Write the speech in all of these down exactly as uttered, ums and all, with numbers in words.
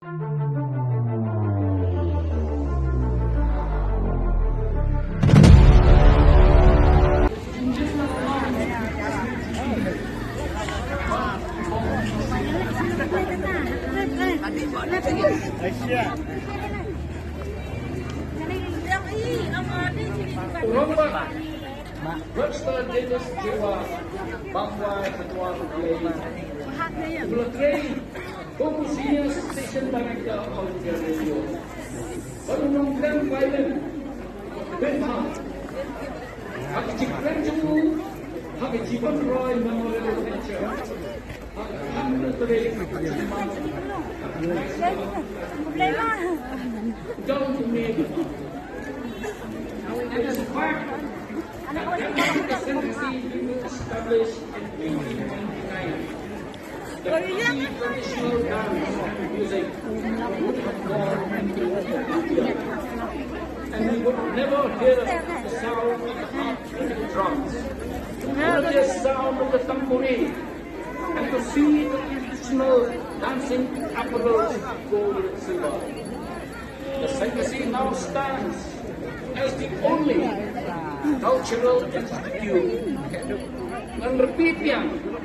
Rombak Rockstar Dennis Jewa, Bangwai Ketua Rukli. Ulah trei Komu Senior Station Director All India Radio. Baru nongkrem Biden. Bentang. Hak jikren jemu. Hak jiban Roy Memorial Venture. Hak hamna tere. Don't need. It is a fact. Established in eighteen ninety-nine. The Khasi traditional dance and music would have gone into India. And we would never hear the sound of the harp and the drums. Nor the sound of the tambourine. And to see the traditional dancing apparels of gold and silver. The Sainkasi now stands as the only cultural institute, and repeat,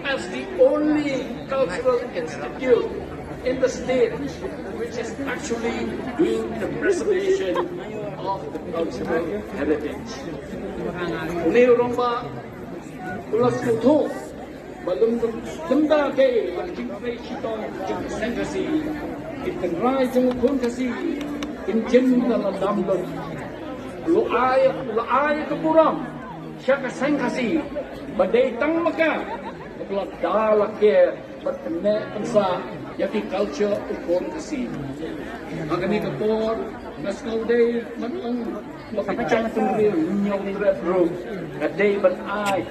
as the only cultural institute in the state which is actually doing the preservation of the cultural heritage. Une u rangbah u la sngewthuh ba lym, lymda dei ba ki jingtrei shitom jong ka seng Khasi, ki tynrai jong u khun Khasi kin jin da la dam lut. U la ai, u la ai ka burom sha ka seng Khasi ba dei tang ma ka kaba la da la ker bad pynneh pynsah ïa ki culture u khun Khasi. Ha kane ka por nga sngew dei ban ong ba ka jingpynriew ñiewtrep ruh ka dei ban ai